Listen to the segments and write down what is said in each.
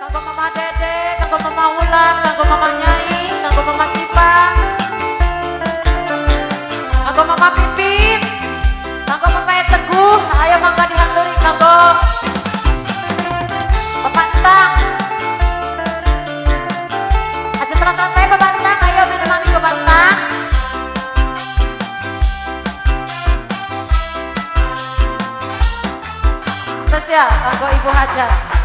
Kanggo Mama Dede, kanggo Mama Wulan, kanggo Mama Nyai, kanggo Mama Sipa, kanggo Mama Pipit, kanggo Mama Teguh, ayo mangga dihaturi kanggo Bapak Entang. Aja terang-terang bae Bapak Entang, ayo menemani Bapak Entang. Spesial kanggo Ibu Hajat.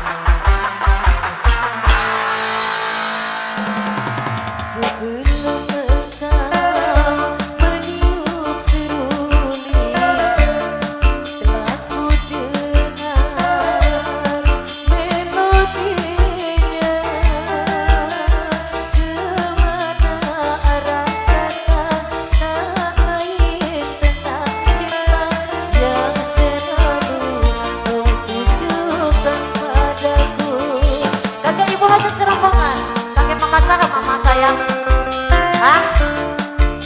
Sebelum engkau meniup seruling, telah ku dengar melodinya. Kemana arah kata tak lain tentang cinta yang selalu kau tujukan padaku. Kakek Ibu Hajat serombongan, kakek Mama Sarah, Mama sayang. Hah?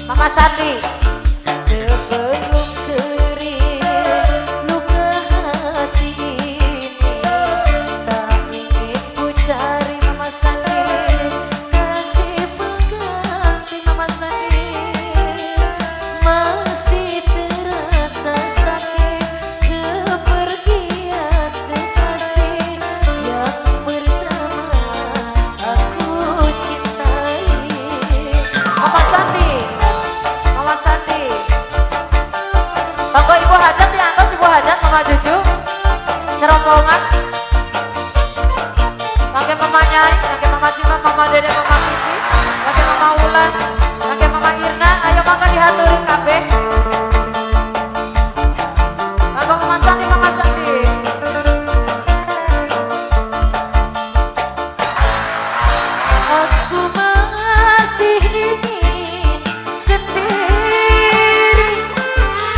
Mama Sandi. Sebelum kering luka hati ini, tak ingin ku cari Mama Sandi, kasih pengganti Mama Sandi. Masih terasa sakit kepergian kekasih yang pertama aku cintai. Mama Sandi, Mama Sandi. Kanggo Ibu Hajat diantos Ibu Hajat, Mama Juju. Serombongan. Kakek Mama Nyai, kakek Mama Cima, Mama Dede, Mama Pipi, kakek Mama Wulan, kakek Mama Irna, ayo mangga dihaturi kabeh. Kanggo Mama Sandi, Mama Sandi. Aku masih ingin sendiri,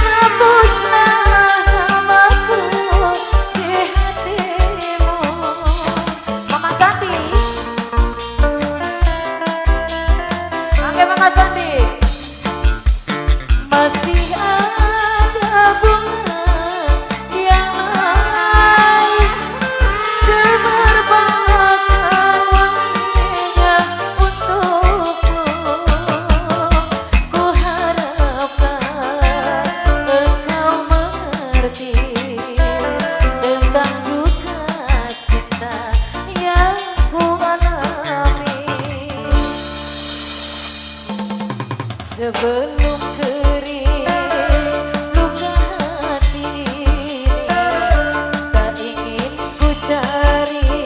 hapuslah namaku di hatimu. Mama Sandi. Kakek Mama Sandi. Masih ada bunga yang lain, semerbakkan wanginya untukmu. Ku harapkan engkau mengerti tentang duka cinta yang ku alami. Sebelum kering luka hati ini, tak ingin ku cari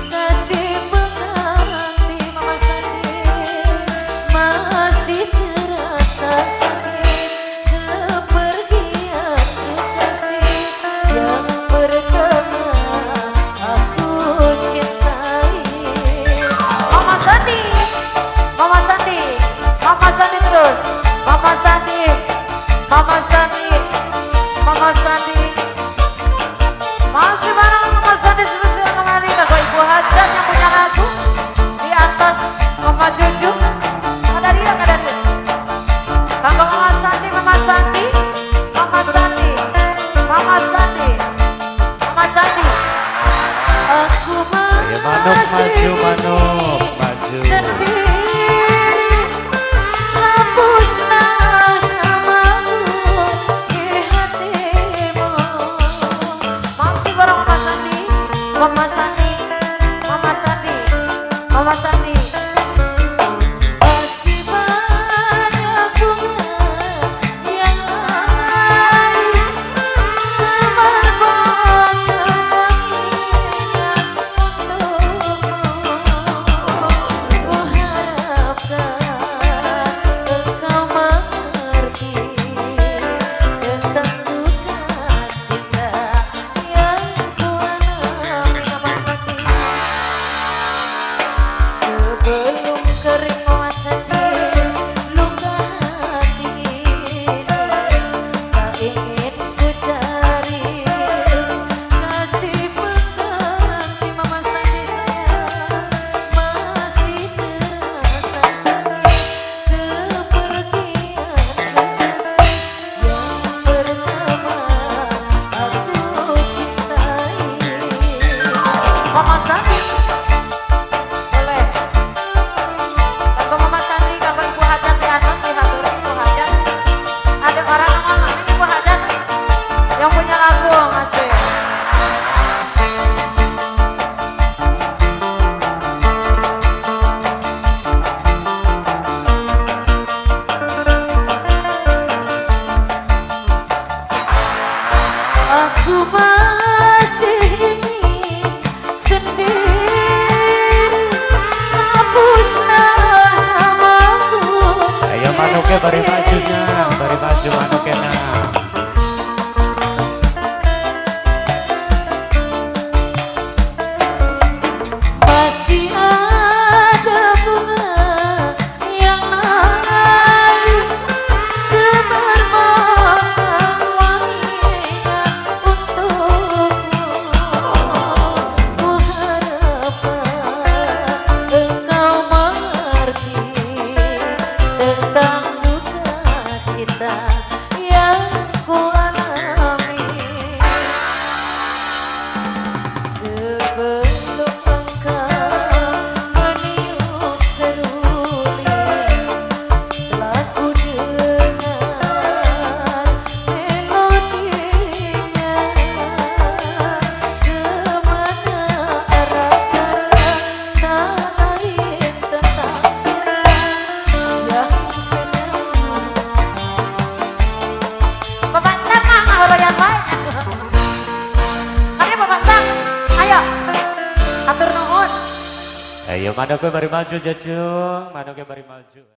kasih pengganti Mama Sandi. Masih terasa sakit kepergian kekasih yang pertama aku cintai. Mama Sandi, Mama Sandi, Mama Sandi terus, Mama Sandi, Mama Sandi, Mama Sandi. Masih bareng Mama Sandi spesial kembali kanggo Ibu Hajat yang punya lagu di atas Mama Juju. Ada dia, ada dia. Kanggo Mama Sandi, Mama Sandi, Mama Sandi, Mama Sandi, Mama Sandi. Aku Ayo Manuk masih maju, Manuk ingin maju. sendiri, hapuslah namaku di hatimu. Masih bareng Mama Sandi, Mama Sandi, Mama Sandi, Mama Sandi. Masih banyak bunga yang lain, semerbakkan wanginya untukmu. Aku masih ingin sendiri. Hapuslah namaku. Ayo manuke bari maju nang, bari maju manuke nang. Masih ada bunga yang layu semerbak wanginya untukmu. Ku harapkan engkau mengerti tentang duka cita yang ku alami. Sebelum engkau meniup seruling, telah ku dengar melodinya. Kemana arahnya tak lain tentang cinta yang benar. Bapak Tang mah ngahoroyan wae. Mari Bapak Tang, ayo. Atur nuhun. Ayo manuke bari maju jajung, manuke bari maju.